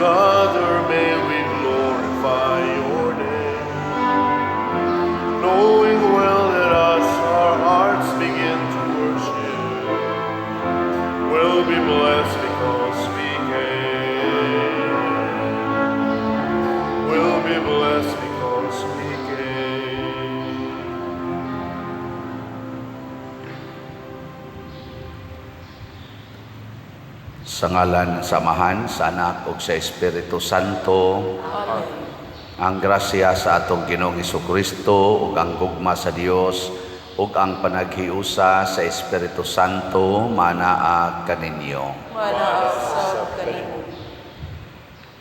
gather, may we glorify your name. Knowing well that as our hearts begin to worship, we'll be blessed because we came. We'll be blessed because we came. Sa ngalan sa Amahan, sa Anak ug sa Espiritu Santo. Amen. Ang grasya sa atong Ginoong Hesukristo ug ang gugma sa Dios ug ang panaghiusa sa Espiritu Santo manaa kaninyo. Manaa usab kanimo.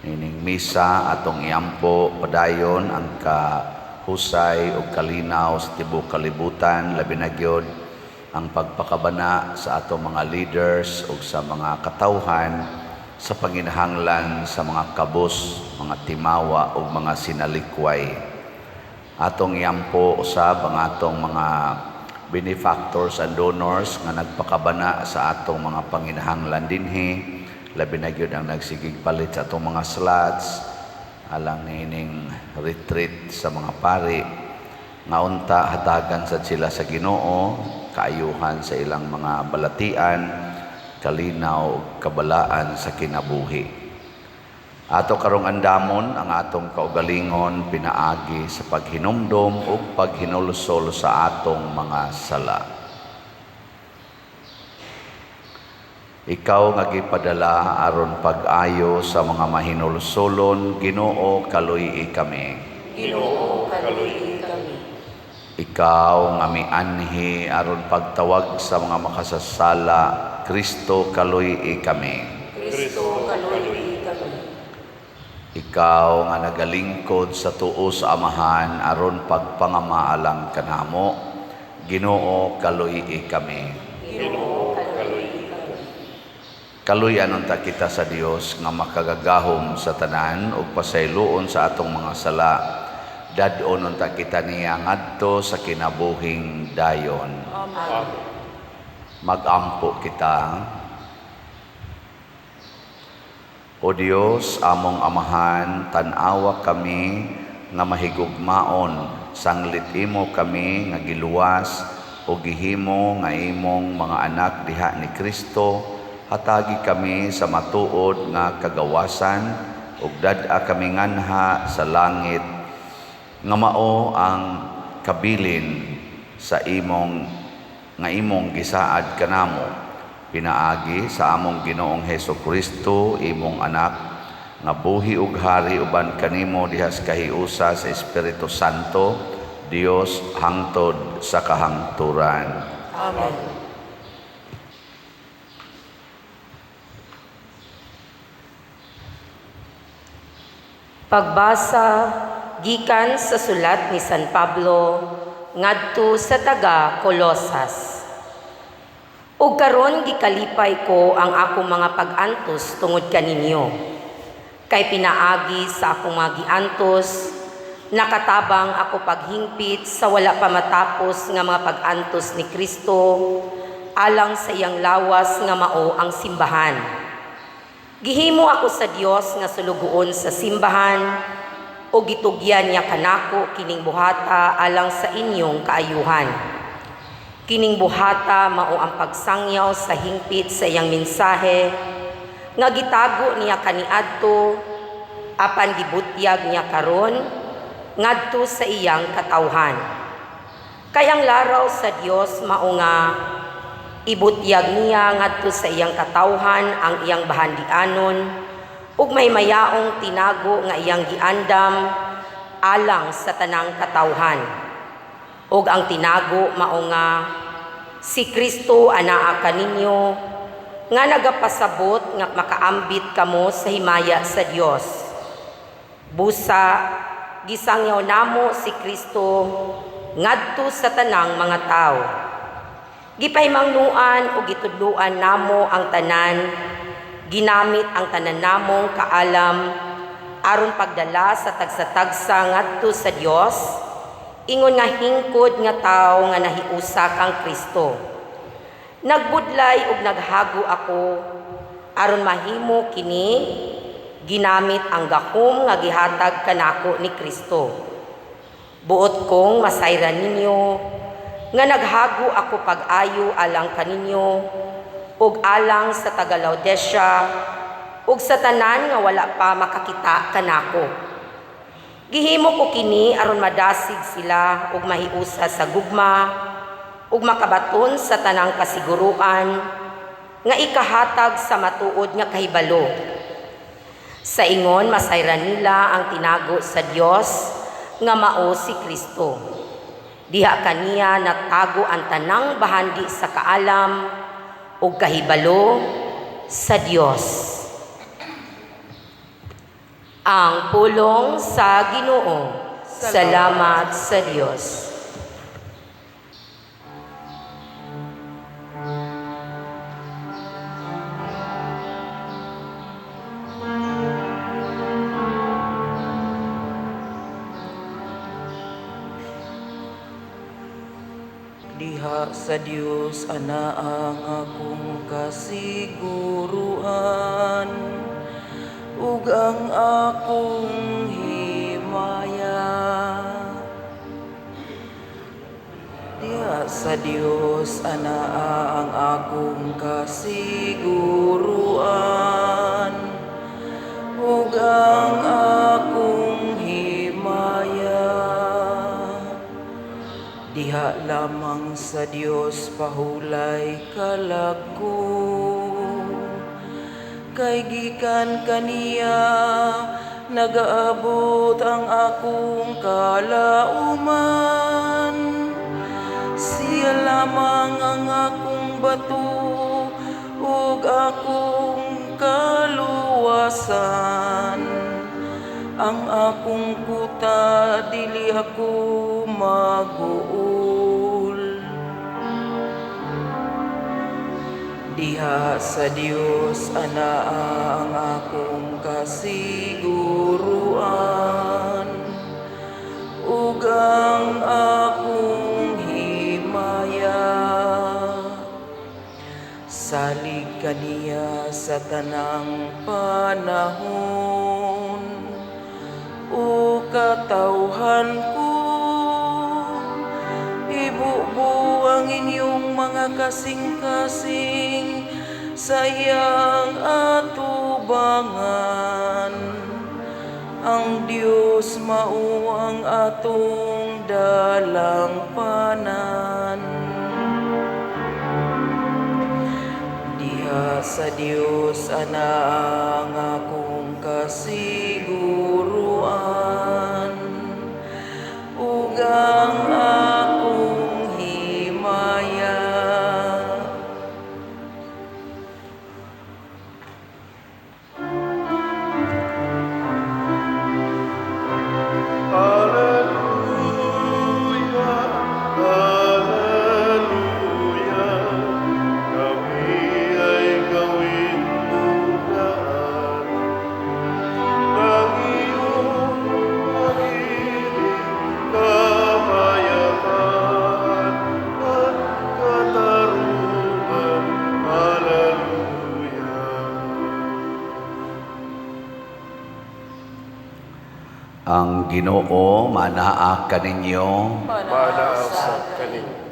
Ining misa atong iampo padayon ang kahusay ug kalinaw sa tibuok kalibutan, labi na gyud ang pagpakabana sa atong mga leaders ug sa mga katawhan sa panginahanglan sa mga kabus, mga timawa ug mga sinalikway. Atong iampo usab ang atong mga benefactors and donors nga nagpakabana sa atong mga panginahanglan dinhi, labi na gyud ang nagsigig palit sa atong mga slots alang niining retreat sa mga pari, nga unta hatagan sad sila sa Ginoo, kaayuhan sa ilang mga balatian, kalinaw ug kabalaan sa kinabuhi. Ato karong andamon ang atong kaugalingon pinaagi sa paghinumdom ug paghinulsol sa atong mga sala. Ikaw nga gipadala aron pag-ayo sa mga mahinulsolon, Ginoo, kaluy-i kami. Ginoo, kaluy-i kami. Ikaw nga mianhi aron pagtawag sa mga makasasala, Kristo, kaluy-i kami. Kristo, kaluy-i kami. Ikaw nga nagalingkod sa tuo sa Amahan aron pagpangamaalang kanamo, Ginoo, kaluy-i kami. Ginoo, kaluy-i kami. Kaluy-an unta kita sa Dios nga makagagahom sa tanan ug pasayloon sa atong mga sala. Dad-on unta kita niya ngadto sa kinabuhing dayon. Amen. Mag-ampo kita. O Dios, among Amahan, tan-awa kami nga mahigugmaon, sanglit imo kami nga giluwas o gihimo nga imong mga anak diha ni Kristo, hatagi kami sa matuod nga kagawasan ug dad-a kami nganha sa langit nga mao ang kabilin sa imong nga imong gisaad kanamo, pinaagi sa among Ginoong Hesus Kristo, imong anak, nga buhi ug hari uban kanimo diha sa kahiusa sa Espiritu Santo, Dios hangtod sa kahangturan. Amen. Pagbasa gikan sa sulat ni San Pablo ngadto sa taga Colosas. Ug karon gikalipay ko ang akong mga pag-antos tungod kaninyo. Kay pinaagi sa akong mga giantos, nakatabang ako paghingpit sa wala pa matapos nga mga pag-antos ni Kristo alang sa iyang lawas nga mao ang simbahan. Gihimo ako sa Dios nga sulugoon sa simbahan o gitugyan niya kanako kining buhata alang sa inyong kaayuhan. Kining buhata mao ang pagsangyaw sa hingpit sa iyang mensahe nga gitago niya kaniadto apan gibutyag niya karon ngadto sa iyang katawhan. Kay ang laraw sa Dios mao nga ibutyag niya ngadto sa iyang katawhan ang iyang bahandianon ug may mayaong tinago nga iyang giandam alang sa tanang katawhan. Ug ang tinago mao nga si Kristo anaa kaninyo nga nagapasabot nga makaambit kamo sa himaya sa Dios. Busa gisangyaw namo si Kristo ngadto sa tanang mga tawo. Gipahimangnuan o gitudluan namo ang tanan, ginamit ang tanan namong kaalam aron pagdala sa tagsa-tagsa ngadto sa Dios, ingon nga hingkod nga tawo nga nahiusa kang Kristo. Nagbudlay ug naghago ako aron mahimo kini ginamit ang gahom nga gihatag kanako ni Kristo. Buot kong masayran ninyo nga naghago ako pag-ayo alang kaninyo ug alang sa taga Laodicea ug sa tanan nga wala pa makakita kanako. Gihimo ko kini aron madasig sila ug mahiusa sa gugma ug makabaton sa tanang kasiguruan nga ikahatag sa matuod nga kahibalo. Sa ingon masayran nila ang tinago sa Dios nga mao si Kristo. Diha kaniya natago ang tanang bahandi sa kaalam ug kahibalo sa Dios. Ang pulong sa Ginoo. Salamat sa Dios. Diha sa Dios anaa ang akong kasiguruan ug ang akong himaya. Diha sa Dios anaa ang akong kasiguruan ug ang akong himaya. Diha lamang sa Dios pahulay kalag ko, kay gikan kaniya nagaabot ang akong kalauman. Siya lamang ang akong bato ug akong kaluwasan. Ang akong kuta, dili ako maguol. Diha sa Dios anaa ang akong kasiguruan ug ang akong himaya. Salig kaniya sa tanang panahon, o katawhan ko, ibubo ang inyong mga kasing-kasing sa iyang atubangan. Ang Dios mao ang atong dalangpanan. Diha sa Dios anaa ang akong kasiguruan ug ang akong himaya. Alleluia, Alleluia, kami ay gawin daan ng iyong pag-ibig, kapayapaan at katarungan. Alleluia. Ang Ginoo manaa kaninyo. Manaa sa kaninyo.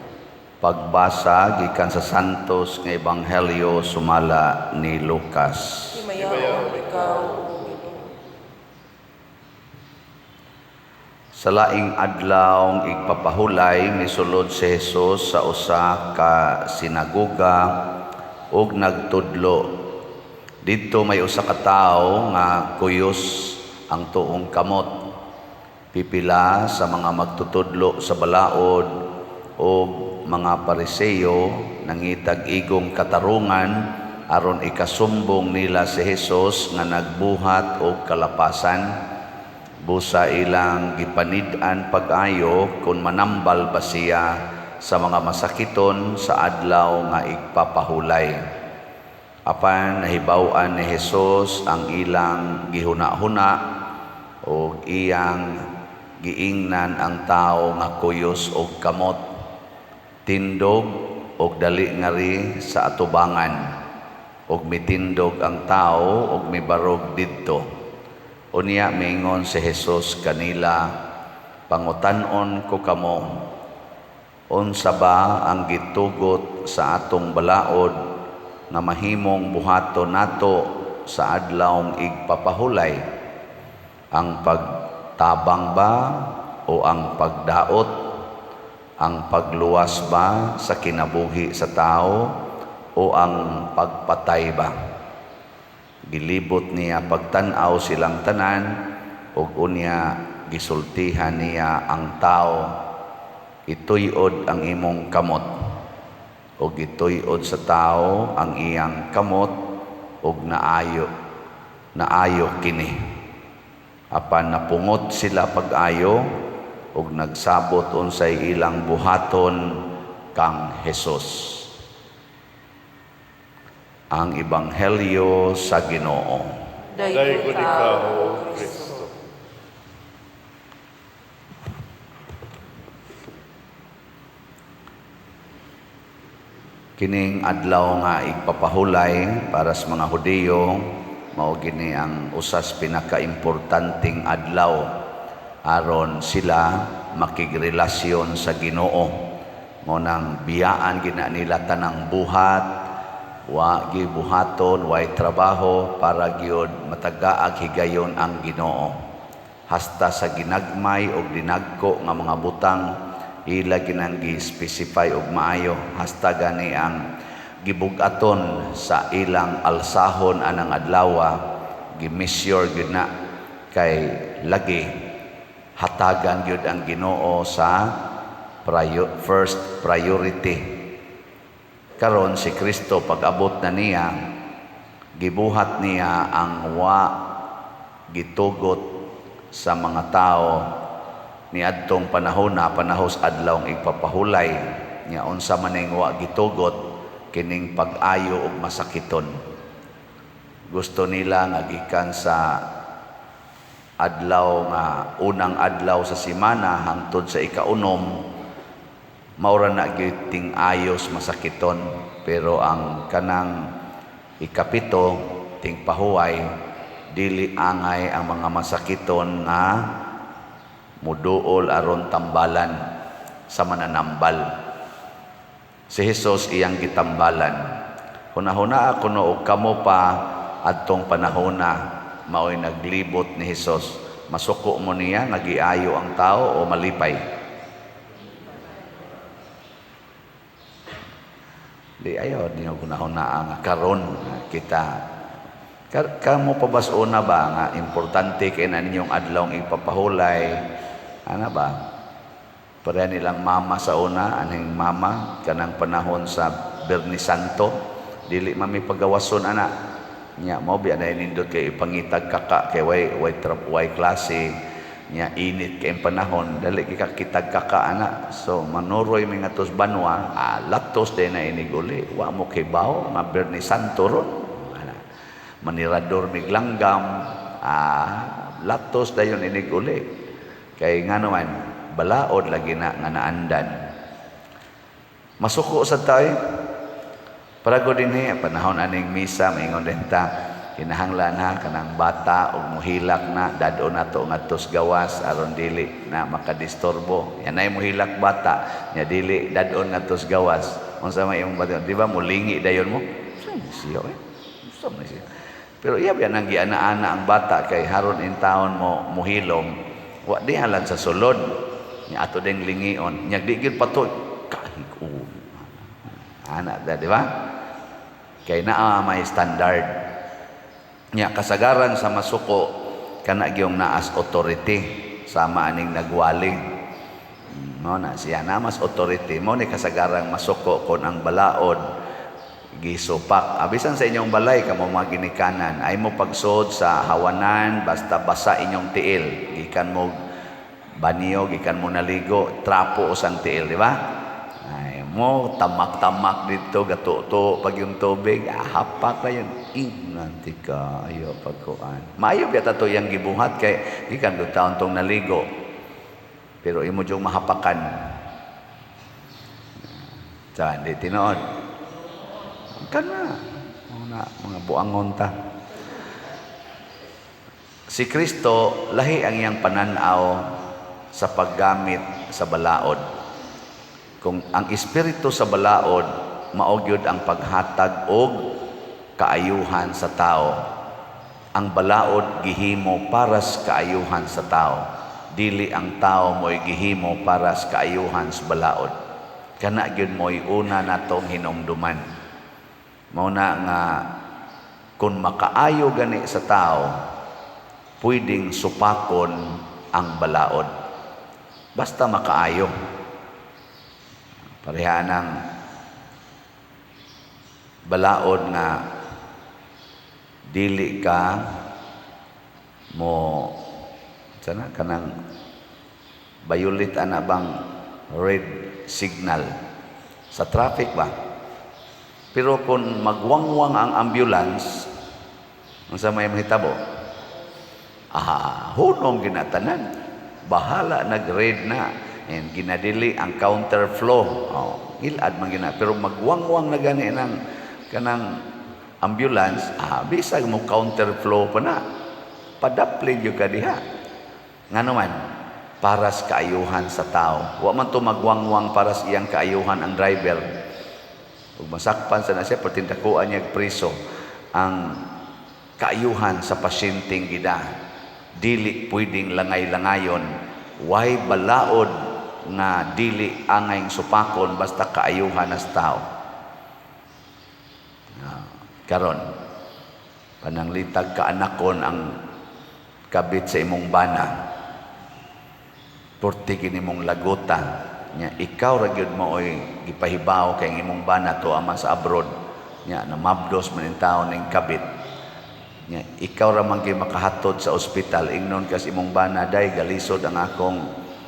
Pagbasa gikan sa Santos nga Ebanghelyo sumala ni Lucas. Himayaon ikaw, O Ginoo. Sa laing adlaw igpapahulay, misulod si Jesus sa usa ka sinagoga ug nagtudlo. Didto may usa ka tawo nga kuyos ang tuong kamot. Pipila sa mga magtutudlo sa balaod o mga Pariseo nangitag igong katarungan aron ikasumbong nila si Jesus nga nagbuhat og kalapasan. Busa ilang gipanid-an pag-ayo kung manambal ba siya sa mga masakiton sa adlaw nga igpapahulay. Apan nahibaw-an ni Jesus ang ilang gihuna-huna og iyang giingnan ang tawo nga kuyos og kamot, tindog og dali ngari sa atubangan. Og mitindog ang tawo og mibarog didto. Unya miingon si Jesus kanila, pangutan-on ko kamo, unsa ba ang gitugot sa atong balaod nga mahimong buhaton nato sa adlawng igpapahulay? Ang pagtabang ba o ang pagdaot? Ang pagluwas ba sa kinabuhi sa tao o ang pagpatay ba? Gilibot niya pagtan-aw silang tanan ug unya gisultihan niya ang tao, ituy-od ang imong kamot. Ug gituy-od sa tao ang iyang kamot ug naayo kini. Apan napungot sila pag-ayo ug nagsabot unsay ilang buhaton kang Hesus. Ang Ebanghelyo sa Ginoo. Daygon ikaw, O Kristo. Kining adlaw nga igpapahulay para sa mga Hudiyo, mao gini ang usas pinakaimportanteng adlaw aron sila makigrelasyon sa Ginoo. Mao nang biyaan gina nila tanang buhat, wa gibuhaton, way trabaho para gyud matagaag higayon ang Ginoo. Hasta sa ginagmay og dinagko nga mga butang ila ginang gi-specify og maayo, hasta gani ang gibug-aton sa ilang alsahon anang adlawa, gi-measure gyud na kay lagi hatagan gyud ang Ginoo sa first priority. Karon si Kristo pag-abot na niya, gibuhat niya ang wa gitugot sa mga tao niadtong panahona, panahos adlawng igpapahulay niya, unsa man ning wa gitugot kining pag-ayo og masakiton. Gusto nila nga gikan sa adlaw nga unang adlaw sa semana hangtod sa ikaunom, maura na gyud ting ayos masakiton, pero ang kanang ikapito ting pahuway dili angay ang mga masakiton nga muduol aron tambalan sa mananambal. Si Hesus iyang gitambalan. Hunahuna kuno og kamo pa adtong panahona maoy naglibot ni Hesus, masuko mo niya nga giayo ang tao o malipay? Di ayo niyo hunahuna nga karon kita. Kamo pa bas una ba nga importante kay na ninyong adlawng ipapahulay? Ana ba? Pareha nilang mama sa una, anhing mama kanang panahon sa Biyernes Santo, dili man may pagawason ana. Nya mao biya na nindot kay ipangitag kaka kay way klase, nya init kay panahon, dali kay kakitag kaka ana. So manuroy mi ngadto sa banwa, latos day na iniguli, wa mo kibaw nga Biyernes Santo ron. Ana. Manirador mig langgam, latos dayon iniguli. Kay ngano man balaod lagi na nga naandan. Masuko sa tayo. Parago dinhi panahon aning misa maingon din ta kinahanglan ha kanang bata og muhilak na dad-on nato ngadto sa gawas aron dili na makadisturbo. Yanay muhilak bata nya dili dad-on ngadto sa gawas. Unsa may imong bata, di ba mulingi dayon mo? Siyo eh. Unsa man siya? Pero iya ba nang giana-ana ang bata kay haron in taon mo muhilom, wa di halan sa sulod. Nya ato ding lingion, nya di gyud patoy kahig-ulo. Ana da, di ba? Kay naa may standard. Nya kasagaran sa masuko kana gyung naas authority sama aning nagwali. Mo na siya na mas authority mo ni kasagarang masuko kon ang balaod gisupak. Abisan sa inyong balay kamo mga ginikanan ay mo pagsuod sa hawanan basta basa inyong tiil, gikan mo banyo, gikan mo naligo, trapo usang tiil, di ba? Ay mo tamak-tamak dito gatuto pag yung tubig, hapak na yun. Inganti ka ayo pagkuan. Maayo biya tato yang gibuhat kay gikan do taon tong naligo. Pero imo jung mahapakan. Sa di tinuod. Kana mga buangon ta. Si Kristo, lahi ang iyang pananaw sa paggamit sa balaod. Kung ang espiritu sa balaod mao gyud ang paghatag og kaayuhan sa tao. Ang balaod gihimo para sa kaayuhan sa tao. Dili ang tao mo'y gihimo para sa kaayuhan sa balaod. Kana gyud mo'y una natong hinumduman. Mao na nga kung makaayo gani sa tao, pwedeng supakon ang balaod. Basta makaayo. Pareha ng balaod nga dili ka mo sana kanang violate ana bang red signal sa traffic ba. Pero kung magwangwang ang ambulance, unsa may mahitabo? Ah, hunong ginatanan, bahala nag-red na and ginadili ang counterflow, oh, gilad man gina. Pero magwangwang na gani ng kanang ambulance, ah, bisag mo counterflow pa na, padapli gyud ka diha. Ngano man? Para sa kaayuhan sa tao. Wa man to magwangwang para sa iyang kaayuhan ang driver. Ug masakpan sa na siya, pertindakuan niya priso. Ang kaayuhan sa pasyenteng gida, dili pwedeng langay-langayon. Way balaod nga dili angay supakon basta kaayuhan sa tao. Ah, karon pananglitag kaanakon ang kabit sa imong bana, porte gini mong laguta nya, ikaw ra gyud mo oy gipahibaw kay ang imong bana tuwa man sa abroad nya, namabdos man in taon ning kabit nya, ikaw ra man gyud makahatod sa ospital. Ingnon kas imong bana, "Day, galisod ang akong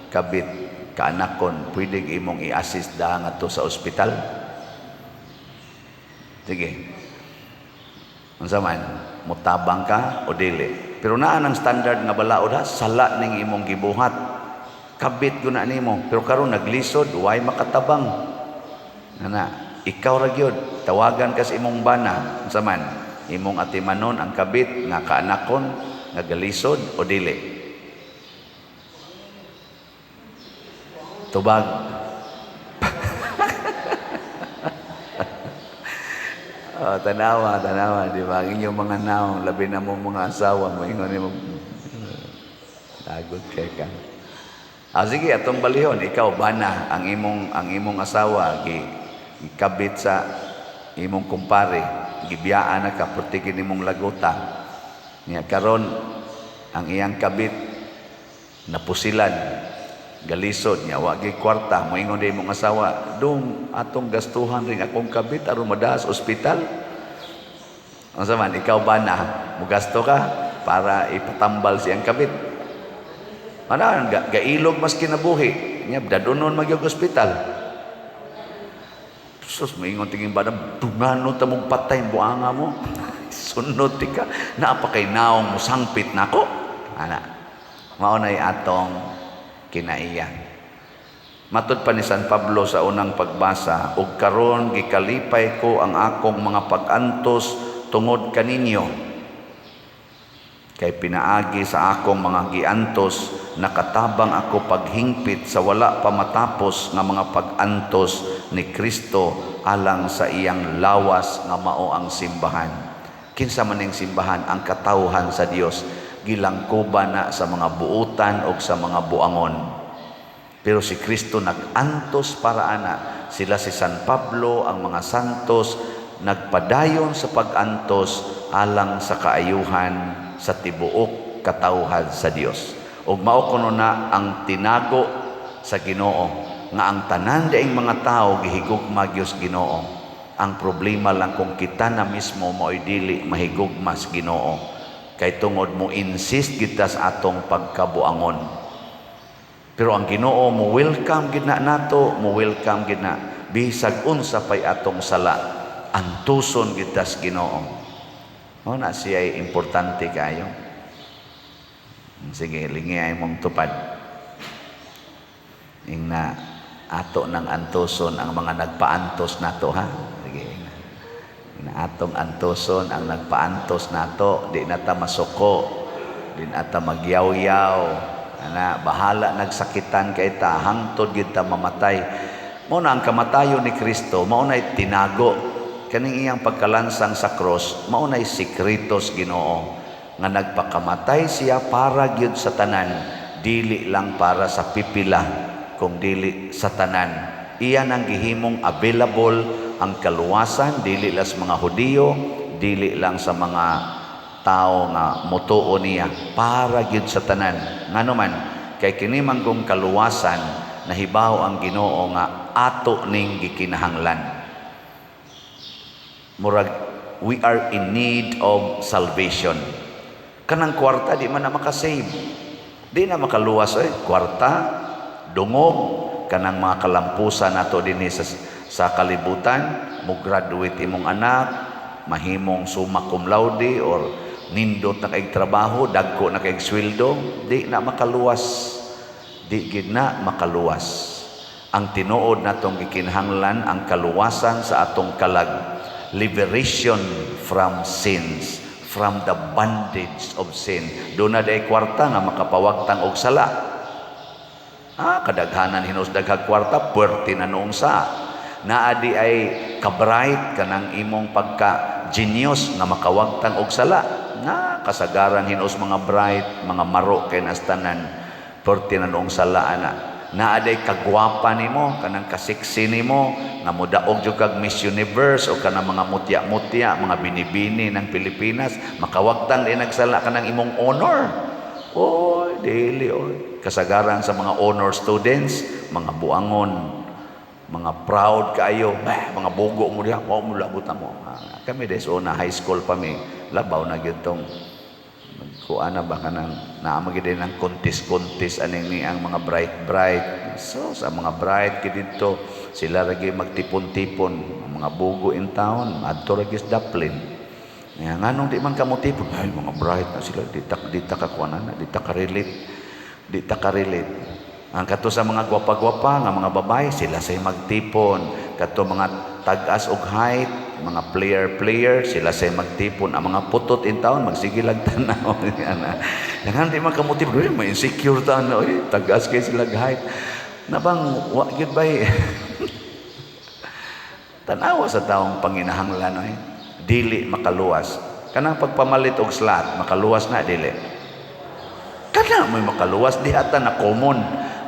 kabit kaanakon, pwede imong i-assist da ngadto sa ospital?" Sige, unsa man, mutabang ka o dili? Pero naa ng standard nga balaod ha, sala ning imong gibuhat, kabit ko na nimo, pero karon naglisod, way makatabang ana, ikaw ra gyud. Tawagan ka sa imong bana, unsa man, imong atimanon ang kabit nga kaanakon nga galisod o dili? Tubag. Oh, tanawa, tanawa, di ba? Ang inyong mga naong, labi na mo mga asawa, moingon nimo, lagot kay ka. Ah, sige, atong balihon, ikaw bana, ang imong asawa gi gikabit sa imong kumpare, gibiyaan na ka, pertige nimong laguta. Nya karon ang iyang kabit napusilan, galisod niya, wa gyud kwarta, moingon di imong asawa, "Dong, atong gastuhan ring akong kabit aron madaas ospital." Unsa man, ikaw ba na mugasto ka para ipatambal siyang kabit? Ana ga, gailog mas kinabuhi niya, dadunon magyog ospital. Sus, moingon tingin ba na, "Dungano ta mong patay buanga mo. Sunod ti ka. Naa pa kay naong musangpit nako." Ana. Mao nay atong kinaiya. Matud pa ni San Pablo sa unang pagbasa, "Ug karon gikalipay ko ang akong mga pag-antos tungod kaninyo. Kay pinaagi sa akong mga giantos, nakatabang ako paghingpit sa wala pa matapos nga mga pag-antos ni Kristo alang sa iyang lawas nga mao ang simbahan." Kinsa man ning simbahan? Ang katawhan sa Dios, gilangkuban na sa mga buutan o sa mga buangon. Pero si Kristo nag-antos para ana. Sila si San Pablo, ang mga santos, nagpadayon sa pag-antos alang sa kaayuhan sa tibuok katawhan sa Dios. Ug mao kuno na ang tinago sa Ginoo nga ang tanan daing mga tao gihigugma gyud Ginoo. Ang problema lang kung kita na mismo mao'y dili mahigugma sa Ginoo. Kay tungod mo insist kita sa atong pagkabuangon. Pero ang Ginoo mo welcome gid na nato, mo welcome gid na bisag unsa pay atong sala, antuson gid ta sa Ginoo. Mao na siya importante kayo. Sige, lingi ay mong tupad. Ingna ato ng antuson ang mga nagpaantos nato, ha. Sige, ingna. Ingna atong antuson ang nagpaantos nato, di na ta masuko, Di na ta magyaw-yaw. Ana, bahala nagsakitan kay ta hangtod gid ta mamatay. Mao na ang kamatayon ni Kristo, mao na tinago kaning iyang pagkalansang sa cross, mao na sikretos Ginoo nga nagpakamatay siya para gyud sa tanan, dili lang para sa pipila, kung dili sa tanan. Iya nang gihimong available ang kaluwasan dili lang sa mga Hudiyo, dili lang sa mga tao nga motuo niya, para gyud sa tanan. Ngano man kay kini manggong kaluwasan, nahibaw ang Ginoo nga ato ning gikinahanglan. Murag we are in need of salvation. Kanang kwarta di man na makasave, di na makaluwas oy. Kwarta, dungog, kanang mga kalampusan nato dinhi sa kalibutan, mo graduate imong anak, mahimong summa cum laude or nindot na kay trabaho, dagko na kay sweldo, di na makaluwas, di gid na makaluwas. Ang tinuod natong gikinahanglan, ang kaluwasan sa atong kalag, liberation from sins, from the bondage of sin. Duna diay kwarta nga makapawagtang og sala? Ah, kadaghanan hinos daghag kwarta, puwerte na noong sa. Naa di ay kabright kanang imong pagka genius nga makawagtang og sala? Na kasagaran hinos mga bright, mga maro kay nastanan, puwerte na noong sala ana. Naa diay kagwapa nimo, kanang kasiksi nimo nga modaog jud kag Miss Universe o kanang mga mutya-mutya, mga binibini ng Pilipinas, makawagtang di nagsala kanang imong honor? Oy, dili oy. Kasagaran sa mga honor students, mga buangon, mga proud kaayo, bah, mga bugo mo diha, wa mo labutan mo. Ah, kami des una high school pa mi, labaw na gyud tong kuan na ba, kanang naa gyud ng contest-contest aning ni ang mga bright bright. So sa mga bright gid didto sila ra gyud magtipon-tipon, ang mga bugo in town adto ra gyud sa Daplin. Nga nganong di man kamo tipon? Ay, mga bright na sila, di ta ka kuan na, di ta ka relate, di ta ka relate. Ang kato sa mga gwapa-gwapa nga mga babae, sila say magtipon. Kato mga tag-as og height, mga player player, sila say magtipon. Ang mga putot in town magsige lag tanaw ana. Ngan di man kamo tipon? Uy, may insecure ta na oy, tag-as kay sila height. Nabang wa gyud bay. Tanawa sa taong panginahanglan oy. Dili makaluwas. Kanang pagpamalit og slot, makaluwas na, dili? Kana mo'y makaluwas diha ta na common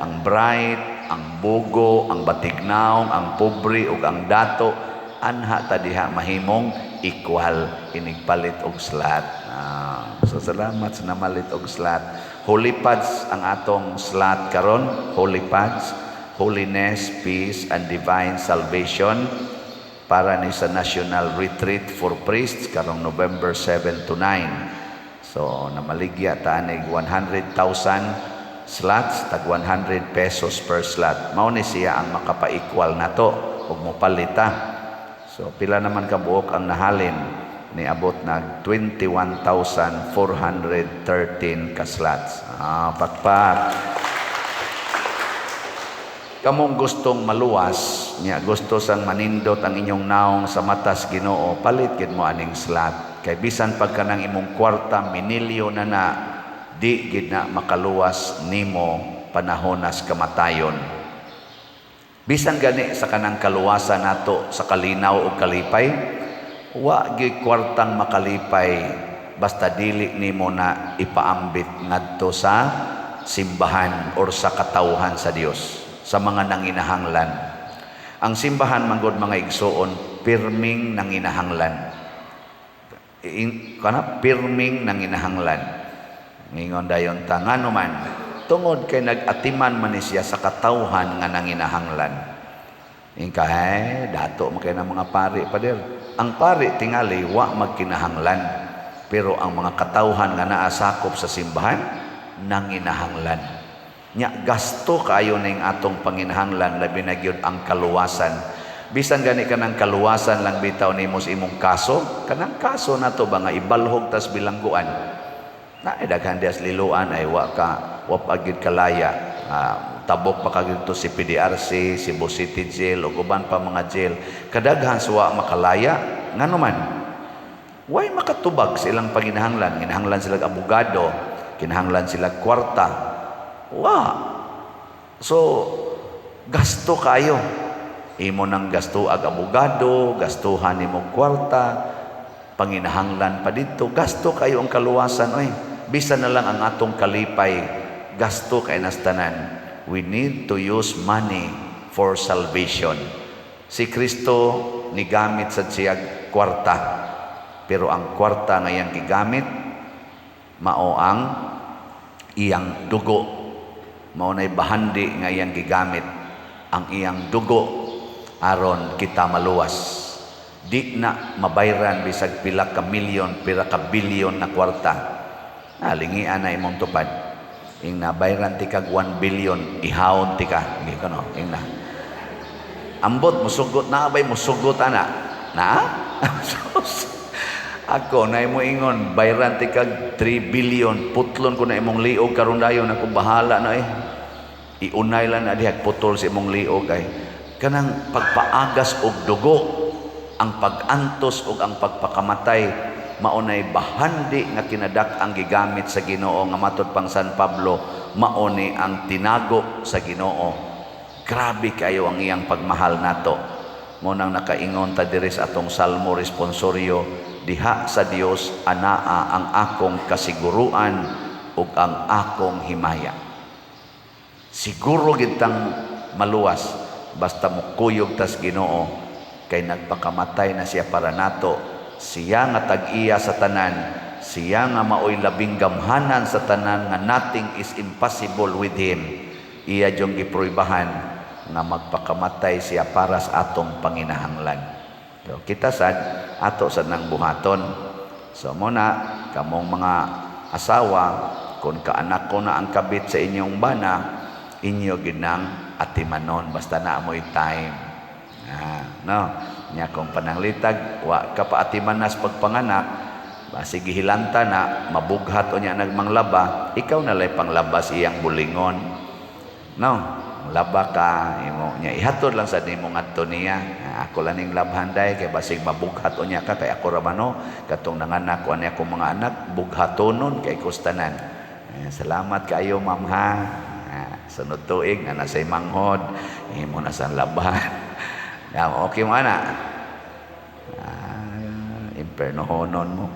ang bright, ang bugo, ang batignaong, ang pobre ug ang dato, anha ta diha mahimong equal inig palit og slot. Ah, so salamat sa namalit og slot. Holy Pads ang atong slot karon, Holy Pads, holiness, peace and divine salvation, para ni sa National Retreat for Priests karong November 7 to 9. So namaligya ta anig 100,000 slots, tag 100 pesos per slot. Mao ni siya ang makapa-equal nato ug mopalita. So pila naman kabuok ang nahalin? Niabot nag 21,413 ka slots. Ah, pakpak. Kamong gustong maluwas, nya gusto sang manindot ang inyong naong sa matas Ginoo, palit gid mo aning slot. Kay bisan pagka nang imong kwarta minilyo na na, di gid na makaluwas nimo panahonas kamatayon. Bisan gani sa kanang kaluwasan nato sa kalinaw o kalipay, wa gyud kwartang makalipay basta dili nimo na ipaambit ngadto sa simbahan or sa katawhan sa Dios, sa mga nanginahanglan. Ang simbahan manggod, mga igsuon, pirming nanginahanglan. Kana pirming nanginahanglan. Ngingon dayon ta, ngano man? Tungod kay nag-atiman man ni siya sa katawhan nga nanginahanglan. Ingka, eh, dato man kay ng mga pari, pader. Ang pari tingali wa magkinahanglan. Pero ang mga katawhan nga naa sakop sa simbahan nanginahanglan. Nya gasto kaayo ning atong panginahanglan, labi na gyud ang kaluwasan. Bisan gani kanang kaluwasan lang bitaw nimo sa imong kaso, kanang kaso nato ba nga ibalhog tas bilangguan. Na eh, daghan dias liloan ay wa ka wa pa gyud kalaya. Ah, tabok pa ka to si PDRC, Cebu City Jail ug uban pa mga jail. Kadaghan sa wa makalaya, ngano man? Way makatubag sa ilang panginahanglan? Ginahanglan sila abogado, Kinahanglan sila kwarta. Wa. So gasto kayo. Imo nang gasto ag abogado, gastuhan nimo kwarta, panginahanglan pa dito, gasto kayo ang kaluwasan oy. Bisan na lang ang atong kalipay, gasto kay nastanan. We need to use money for salvation. Si Kristo nigamit sa siyag kwarta. Pero ang kwarta nga iyang gigamit mao ang iyang dugo. Mao nay bahandi nga iyang gigamit ang iyang dugo aron kita maluwas. Di na mabayran bisag pila ka milyon, pila ka bilyon na kwarta. Nalingian na imong tupad. Ing nabayran ti kag 1 billion, ihawon ti ka. Hindi ko no, ing na. Ambot, musugot na abay, musugot ana. Na? Ako, na imo ingon, bayran ti kag 3 billion, putlon ko na imong liog karon dayon, ako bahala na eh. Iunay lang na dihag putol sa imong liog ay. Kanang pagpaagas og dugo, ang pag-antos og ang pagpakamatay, maunay bahandi nga kinadak ang gigamit sa Ginoo nga matod pang San Pablo, mauni ang tinago sa Ginoo. Grabe kayo ang iyang pagmahal nato. Mo nang nakaingon ta diri sa atong Salmo responsorio, diha sa Dios anaa ang akong kasiguruan ug ang akong himaya. Siguro gitang maluwas basta mukuyog tas Ginoo kay nagpakamatay na siya para nato. Siya nga tag-iya sa tanan, siya nga maoy labing gamhanan sa tanan nga nothing is impossible with him. Iya jong gipruibahan nga magpakamatay siya para sa atong panginahanglan. So, kita sad ato sad nang buhaton. So mo na kamong mga asawa, kung kaanak ko na ang kabit sa inyong bana, inyo ginang atimanon basta na mo'y time. No, nya kung pananglitag wa ka pa atimanas pagpanganak, basig gihilanta na mabughat o nya nagmanglaba, ikaw na lay panglabas iyang bulingon. No, laba ka imo nya ihatod lang sa nimo ngadto niya. Ako lang ning labhan day kay basig mabughat o nya ka kay ako ra man no katong nanganak ko ani akong mga anak bughatonon kay kustanan. Salamat kaayo, ma'am, ha. Sunod tuig na nasay manghod imo na san labhan. Ya, okay mo ana. Impernohonon mo.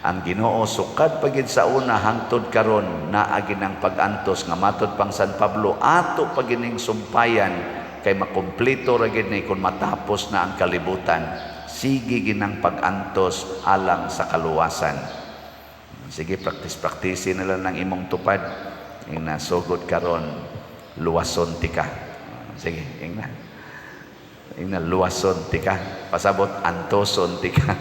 Ang Ginoo sukad pagid sa una hangtod karon naa ginang pag-antos nga matod pang San Pablo ato pagining sumpayan kay makumpleto ra gid ni kung matapos na ang kalibutan. Sige ginang pag-antos alang sa kaluwasan. Sige, praktis-praktisin na lang ng imong tupad. Ing nasugod karon, luwason ti ka. Sige, ing na. Ing na, luwason ti ka. Pasabot, antoson ti ka.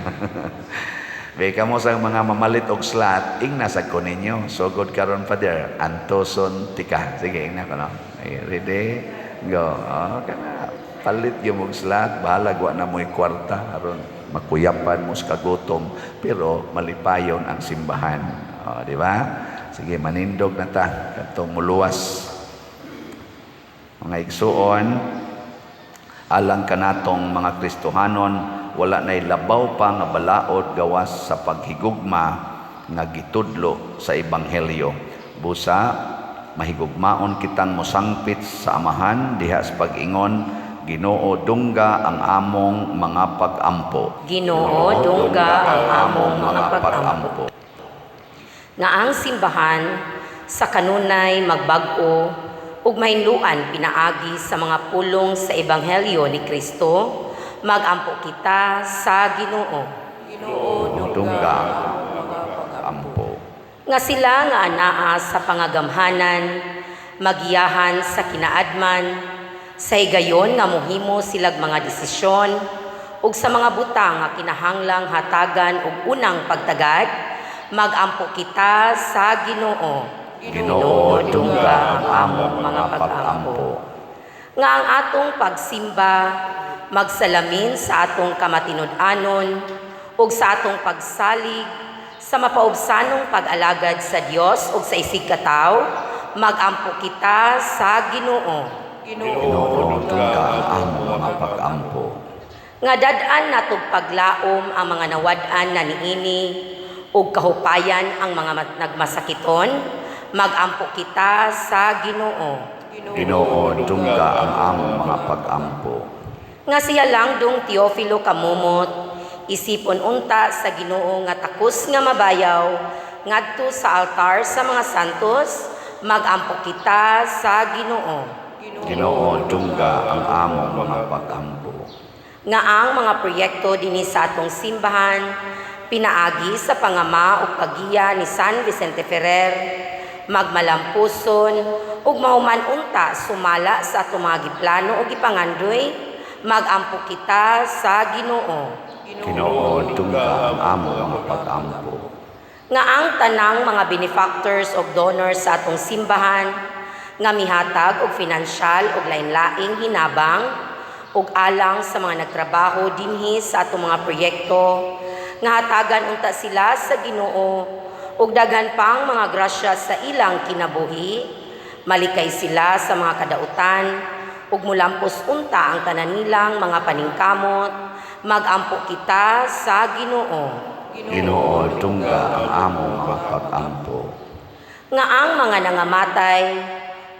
Beka mo sa mga mamalit og slat, ing nasa ko ninyo. Sugod karon, Father, antoson ti ka. Sige, ing na ko no. Okay, ready? Go. Oh, kana. Palit yung og slat, bahalag wa na mo'y kwarta aron makuyapan mo sa kagutom, pero malipayon ang simbahan. Oh, di ba? Sige, manindog na ta kadtong muluwas. Mga igsuon, alang kanatong mga Kristohanon, wala na'y labaw pa nga balaod gawas sa paghigugma nga gitudlo sa Ebanghelyo. Busa mahigugmaon kitang mosangpit sa Amahan diha sa pag-ingon, "Ginoo, dungga ang among mga pag-ampo." Ginoo, dungga ang among mga pag-ampo. Nga ang simbahan sa kanunay magbag-o ug mahinluan pinaagi sa mga pulong sa Ebanghelyo ni Kristo, magampo kita sa Ginoo. Ginoo, Dungga ang among mga pag-ampo. Ampo. Nga sila nga anaa sa pangagamhanan, magiyahan sa kinaadman, sa higayon nga mohimo silag mga desisyon ug sa mga butang nga kinahanglang hatagan og unang pagtagad, magampo kita sa Ginoo. Ginoo, dungga ang among mga pag-ampo. Nga ang atong pagsimba magsalamin sa atong kamatinud-anon ug sa atong pagsalig sa mapaubsanong pag-alagad sa Dios ug sa isigkatawo, magampo kita sa Ginoo. Ginoo, dungga ang among mga pag-ampo. Nga dad-an natog paglaom ang mga nawad-an na niini ug kahupayan ang mga nagmasakiton, Magampo kita sa Ginoo. Ginoo, dungga ang among mga pagampo. Nga siya lang Dong Teofilo kamumot, isipon unta sa Ginoo nga takos nga mabayaw ngadto sa altar sa mga santos, magampo kita sa Ginoo. Ginoo, dungga ang among mga pagampo. Nga ang mga proyekto dinhi sa atong simbahan pinaagi sa pangama ug paggiya ni San Vicente Ferrer magmalampuson ug mahuman unta sumala sa atong mga giplano ug gipangandoy, magampo kita sa Ginoo. Ginoo, dungga ang among mga pagampo. Nga ang tanang mga benefactors ug donors sa atong simbahan nga mihatag og finansyal ug lain-laing hinabang ug alang sa mga nagtrabaho dinhi sa atong mga proyekto, nga hatagan unta sila sa Ginoo ug daghan pang mga grasya sa ilang kinabuhi, malikay sila sa mga kadautan ug mulampos unta ang tanan nilang mga paningkamot, magampo kita sa Ginoo. Ginoo, dungga ang among mga pagampo. Nga ang mga nangamatay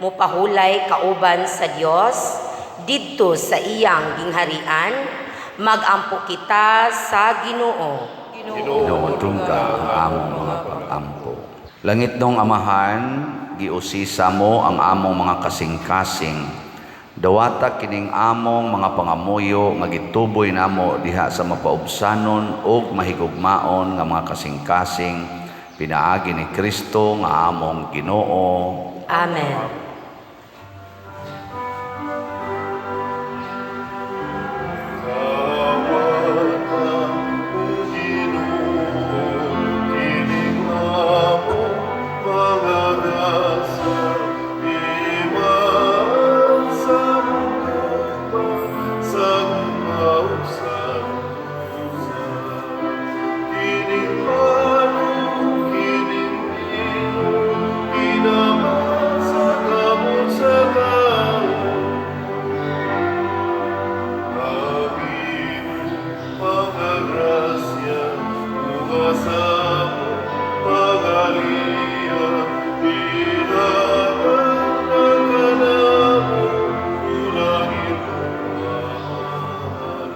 mupahulay kauban sa Dios didto sa iyang gingharian, magampo kita sa Ginoo. Ginoo, dungga ang among mga pagampo. Langit nong Amahan, giusisa mo ang among mga kasing-kasing. Dawata kining among mga pangamuyo nga gituboy namo diha sa mapaubsanon ug mahigugmaon nga mga kasing-kasing pinaagi ni Kristo nga among Ginoo. Amen. Kawata o Ginoo, kining among mga gasa, iman sa mong sa gumausan. Kining pano, kining bino, ginaman sa kamot sa tao. Aming pagagrasya, ugasamo, pagaliya, ihatag na kanamo, ulangit umahan.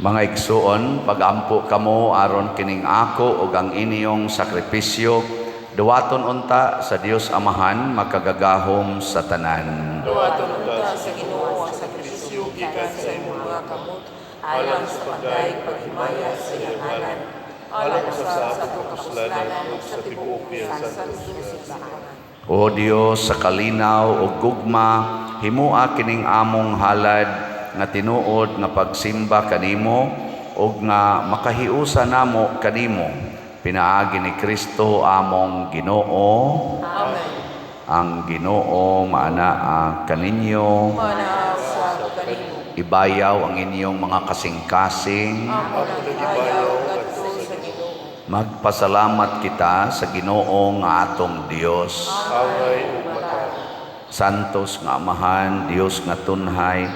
Mga igsuon, pagampo kamo aron kining ako ug ang inyong sakripisyo duwaton unta sa Dios Amahan makagagahom sa tanan. Duwaton unta sa Ginoo ang sakripisyo gikan sa imong mga kamot alang sa pagdayeg paghimaya sa iyang ngalan, alang usab sa atong kapuslanan ug sa tibuok niyang santos nga simbahan. O Dios, sa kalinaw ug gugma, himoa kining among halad nga tinuod nga pagsimba kanimo ug nga makahiusa namo kanimo pinaagi ni Kristo among Ginoo. Amen. Ang Ginoo maanaa kaninyo. Manaa usab kanimo. Ibayaw ang inyong mga kasing-kasing. Amo nang ibayaw ngadto sa Ginoo. Magpasalamat kita sa Ginoo nga atong Dios. Angay ug matarong. Santos nga Amahan, Dios nga tunhay,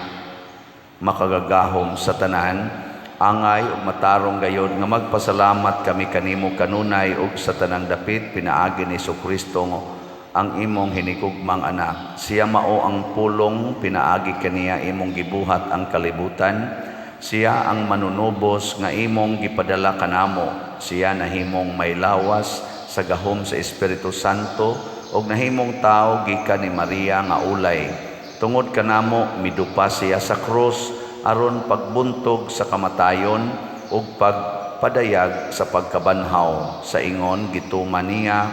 makagagahom sa tanan, angay ug matarong gayod nga magpasalamat kami kanimo kanunay ug sa tanang dapit pinaagi ni Kristo ang imong hinigugmang anak. Siya mao ang pulong pinaagi kaniya imong gibuhat ang kalibutan. Siya ang manunubos nga imong gipadala kanamo. Siya nahimong may lawas sa gahom sa Espiritu Santo ug nahimong tawo gikan ni Maria nga ulay. Tungod kanamo midupa siya sa krus aron pagbuntog sa kamatayon ug pagpadayag sa pagkabanhaw. Sa ingon gituman niya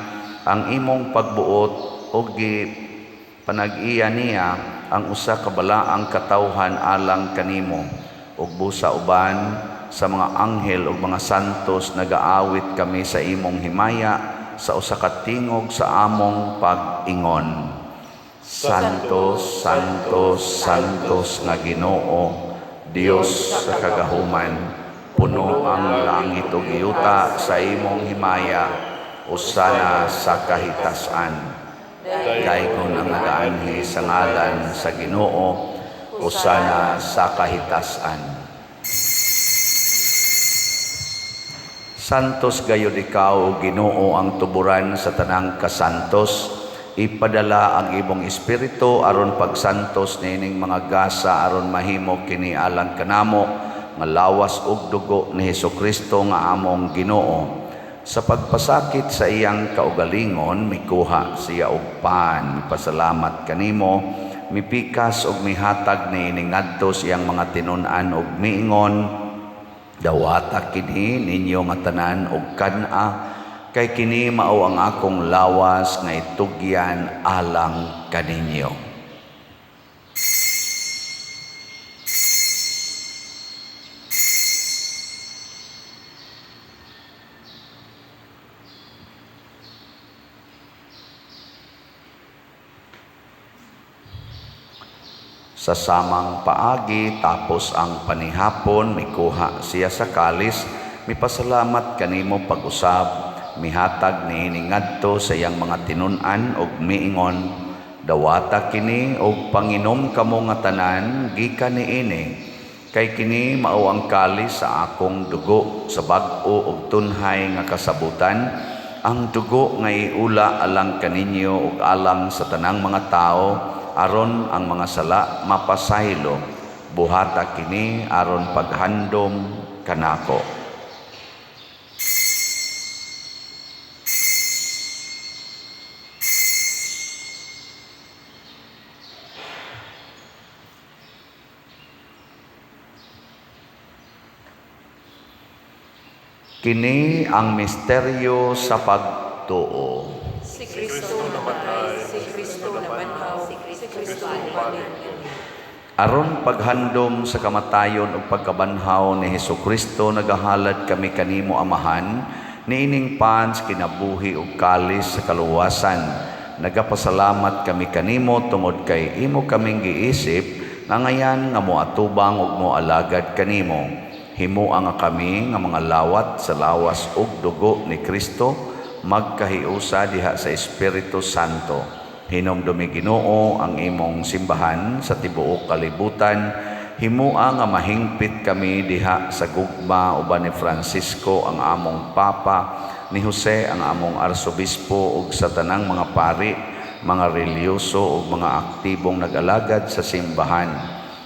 ang imong pagbuot ug gipanag-iya niya ang usa ka balaang katawhan alang kanimo. Ug busa uban sa mga anghel ug mga santos nagaawit kami sa imong himaya sa usa ka tingog sa among pag-ingon. Santo, Santo, Santos nga Ginoo, Dios sa kagahuman, puno ang langit ug yuta sa imong himaya, usana sa kahitasan. Daygon ang nagaanhi sa ngalan sa Ginoo, usana sa kahitasan. Santos gayud ikaw, o Ginoo, ang tuburan sa tanang kasantos. Ipadala ang imong espiritu aron pagsantos niining mga gasa aron mahimo kini alang kanamo nga lawas ug dugo ni Hesukristo nga among Ginoo. Sa pagpasakit sa iyang kaugalingon, mikuha siya og pan, mipasalamat kanimo, mipikas og mihatag niini ngadto sa iyang mga tinun-an og miingon, "Dawata kini ninyo nga tanan og kan-a, kay kini mao ang akong lawas nga itugyan alang kaninyo." Sa samang paagi, tapos ang panihapon, mikuha siya sa kalis, mipasalamat kanimo pag-usab, mihatag niini ngadto sa iyang mga tinun-an og miingon, "Dawata kini og panginom kamo nga tanan gikan niini, kay kini mao ang kalis sa akong dugo sa bag-o og tunhay nga kasabutan, ang dugo nga iula alang kaninyo ug alang sa tanang mga tawo aron ang mga sala mapasaylo. Buhata kini aron paghandom kanako." Kini ang misteryo sa pagtuo. Si Kristo namatay, si Kristo nabanhaw, si Kristo balik. Aron paghandom sa kamatayon ug pagkabanhaw ni Hesukristo, nagahalad kami kanimo, Amahan, niining pan sa kinabuhi ug kalis sa kaluwasan. Nagapasalamat kami kanimo tungod kay imo kaming giisip nga ngayan nga moatubang ug moalagad kanimo. Himoa nga kami nga mga lawat sa lawas ug dugo ni Kristo magkahiusa diha sa Espiritu Santo. Hinumdumi, Ginoo, ang imong simbahan sa tibuok kalibutan. Himoa nga mahingpit kami diha sa gugma uban ni Francisco ang among Papa, ni Jose ang among Arsobispo ug sa tanang mga pari, mga relihiyoso ug mga aktibong nag-alagad sa simbahan.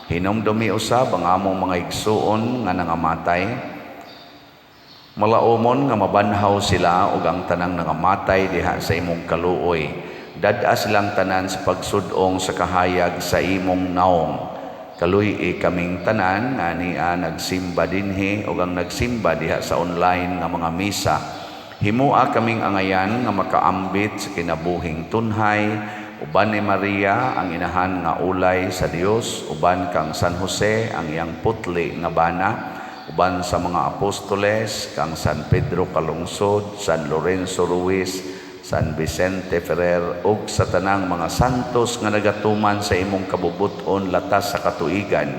Hinumdumi usab ang among mga igsuon nga nangamatay. Malaumon nga mabanhaw sila ug ang tanang nangamatay diha sa imong kaluoy. Dad-a silang tanan sa pagsud-ong sa kahayag sa imong naong. Kaluy-i kaming tanan nga ania nagsimba dinhi ug ang nagsimba diha sa online nga mga misa. Himoa kaming angayan nga makaambit sa kinabuhing tunhay uban ni Maria ang inahan nga ulay sa Dios, uban kang San Jose ang iyang putli nga bana, uban sa mga apostoles kang San Pedro Calungsod, San Lorenzo Ruiz, San Vicente Ferrer ug sa tanang mga santos nga nagatuman sa imong kabubut-on latas sa katuigan.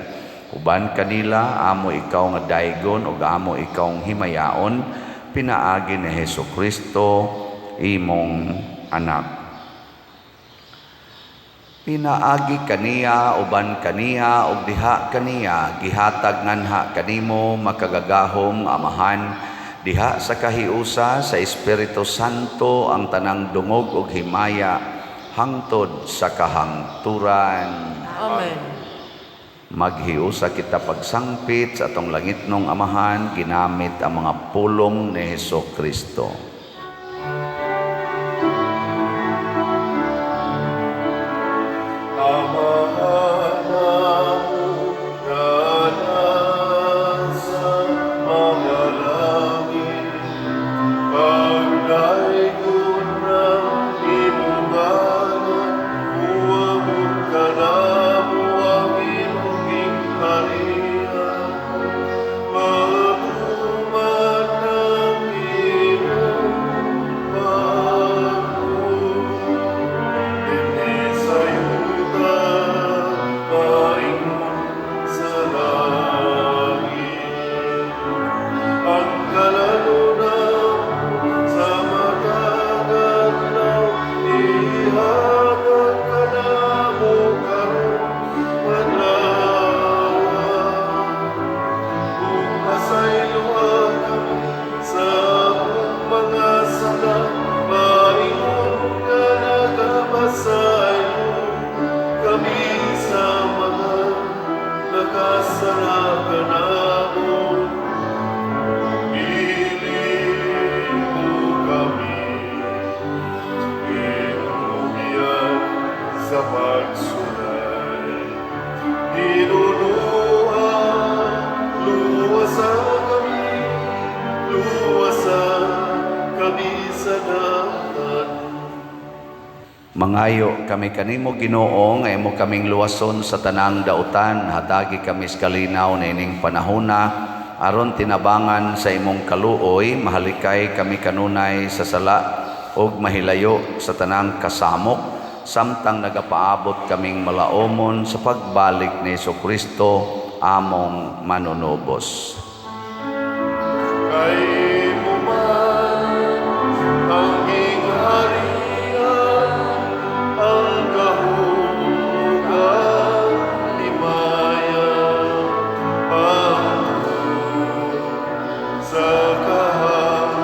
Uban kanila amo ikaw nga daygon ug amo ikaw himayaon, pinaagi ni Hesukristo imong anak. Pinaagi kaniya, uban kaniya, ug diha kaniya, gihatag nganha kanimo makagagahom nga Amahan, diha sa kahiusa sa Espiritu Santo ang tanang dungog ug himaya hangtod sa kahangturan. Amen. Maghiusa kita pagsangpit sa atong langitnong Amahan ginamit ang mga pulong ni Hesukristo. Amahan namo nga nasa mga langit, pagdaygon ang imong ngalan, moabot kanamo ang imong gingharian, matuman ang imong Tinunuha, luwasa kami, luwasa kami sa dagat. Mangayo kami kanimo, Ginoo, nga imo kaming luwason sa tanang dautan. Hatagi kami sa kalinaw niining panahona aron tinabangan sa imong kaluoy mahalikay kami kanunay sa sala ug mahilayo sa tanang kasamok samtang nagapaabot kaming malaomon sa pagbalik ni Kristo among manunubos. Kay imo man ang gingharian, ang gahom ug ang himaya, hangtod sa kahangturan.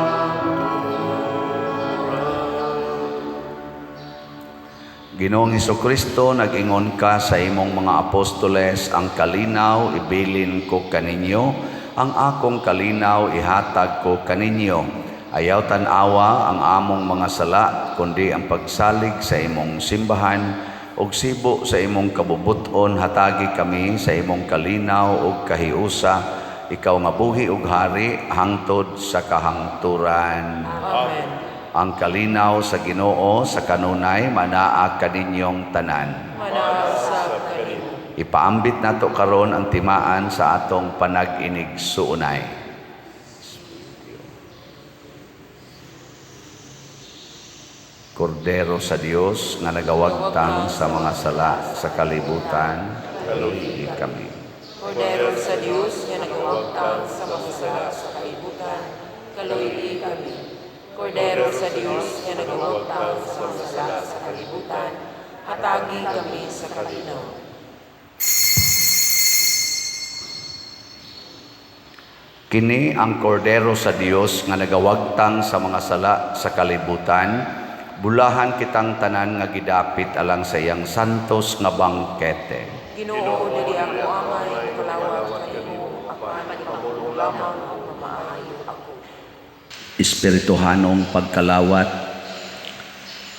Ginoong Kristo, nag-ingon ka sa imong mga apostoles, "Ang kalinaw ibilin ko kaninyo, ang akong kalinaw ihatag ko kaninyo. Ayaw tan-awa ang among mga sala, kundi ang pagsalig sa imong simbahan, ug sibo sa imong kabubuton hatagi kami sa imong kalinaw ug kahiusa, ikaw nga buhi ug hari hangtod sa kahangturan." Amen. Ang kalinaw sa Ginoo sa kanunay manaa kaninyong tanan. Manaa usab kanimo. Ipaambit nato karon ang timaan sa atong panag-inigsuonay. Kordero sa Dios nga nagawagtang sa mga sala sa kalibutan, kaluoyi kami. Kordero sa Dios nga nagawagtang sa mga sala sa kalibutan, kaluoyi kami. Kordero sa Dios nga nagawagtang sa mga sala sa kalibutan, hatagi kami sa kalinaw. Kini ang Kordero sa Dios nga nagawagtang sa mga sala sa kalibutan. Bulahan kitang tanan nga gidapit alang sa iyang santos nga bangkete. Ginoo, dili ako angay mokalawat kanimo, apan pamulong lamang ug mamaayo ako. Espirituhanong pagkalawat.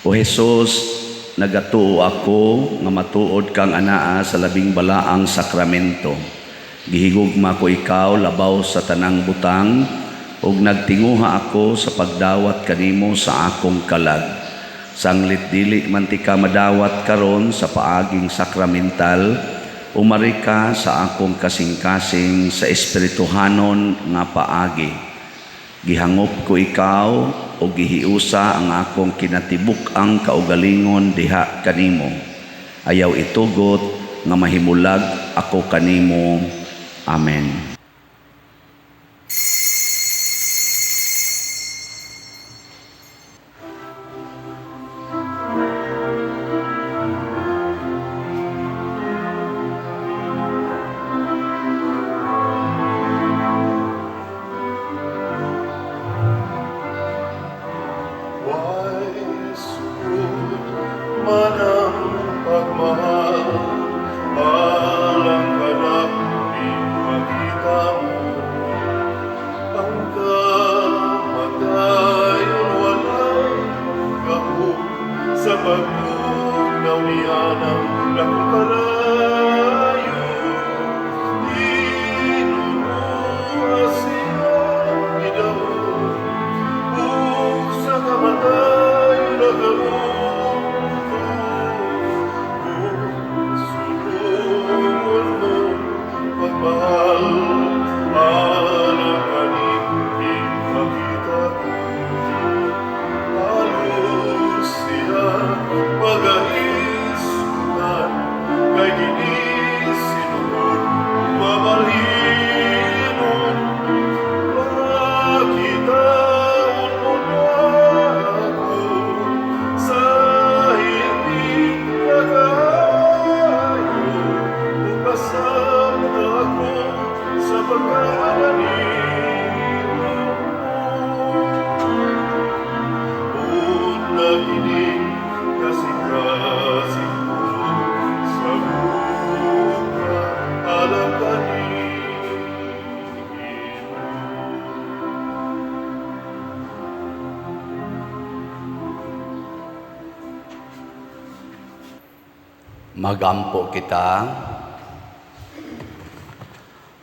O Jesus, nagatuo ako nga matuod kang anaa sa labing balaang sakramento. Gihigugma ko ikaw labaw sa tanang butang ug nagtinguha ako sa pagdawat kanimo sa akong kalag. Sanglit dili man tika madawat karon sa paaging sakramental, umari ka sa akong kasing-kasing sa espirituhanon nga paagi. Gihangop ko ikaw o gihiusa ang akong kinatibuk-ang kaugalingon diha kanimo. Ayaw itugot nga mahimulag ako kanimo. Amen. Way sukod man ang pagmahal, alang kanako ipakita mo. Ang kamatayon walay gahom sa pagtugnaw niya ng dakong kalayo. Tinuruan siya gidawat, ug sa kamatayon nakaunto. Sulungon mo pagmahal, alang kanimo ipakita ko. Halos siya pagaisunan, kay kini sinuod mabalhinon. Pakitaon mo na ako sa hindi kaayo, ug pasabta ako sa pagkaananimo. Una kini kasing-kasing ko sa gugma alang kanimo. Magampo kita.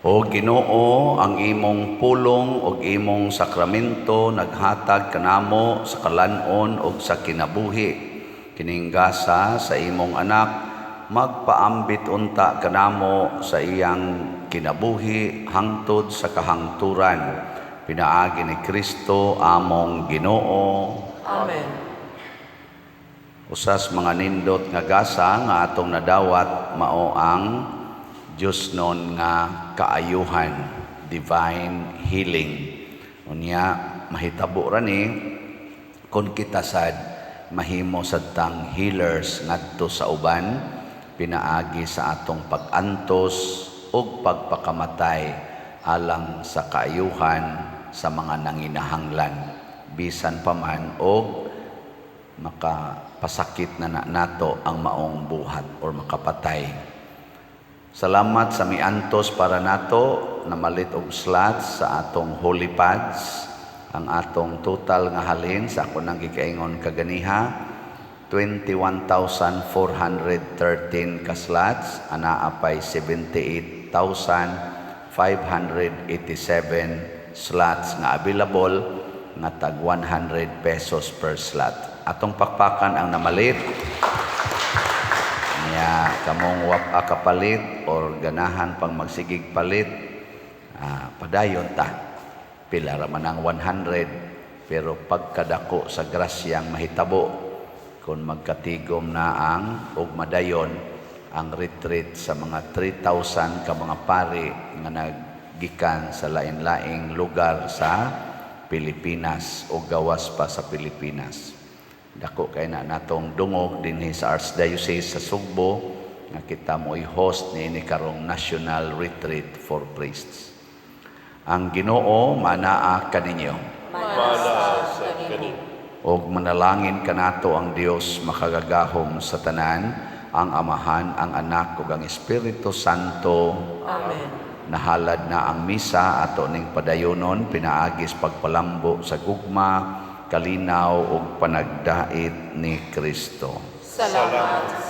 O Ginoo, ang imong pulong ug imong sakramento naghatag kanamo sa kalan-on ug sa kinabuhi. Kining gasa sa imong Anak magpaambit unta kanamo sa iyang kinabuhi hangtod sa kahangturan. Pinaagi ni Kristo among Ginoo. Amen. Usas mga nindot nga gasa nga atong nadawat mao ang Diyosnon nga kaayuhan, divine healing. Unya mahitabo ra ni kung kita sad mahimo sad tang healers ngadto sa uban pinaagi sa atong pag-antos ug pagpakamatay alang sa kaayuhan sa mga nanginahanglan, bisan pa man og makapasakit na nato ang maong buhat or makapatay. Salamat sa miantos para nato namalit og slots sa atong holy pads. Ang atong total nga halin sa ako nang gikaingon kaganiha, 21,413 ka slots, anaa pay 78,587 slots nga available nga tag 100 pesos per slot. Atong pakpakan ang namalit. Nya kamong wa kapalit or ganahan pang magsigig palit, padayon ta. Pila ra man ang 100, pero pagkadako sa grasyang mahitabo kung magkatigom na ang ug madayon ang retreat sa mga 3,000 ka mga pari nga naggikan sa lain-laing lugar sa Pilipinas o gawas pa sa Pilipinas. Dako kay na natong dungog dinhi sa Archdiocese sa Sugbo nga kita mo'y host niini karong National Retreat for Priests. Ang Ginoo manaa kaninyo. Manaa sa kanimo. Og manalangin kanato ang Dios makagagahom sa tanan, ang Amahan, ang Anak ug ang Espiritu Santo. Amen. Nahalad na ang misa, ato ning padayonon pinaagis pagpalambo sa gugma, kalinaw ug panagdait ni Kristo. Salamat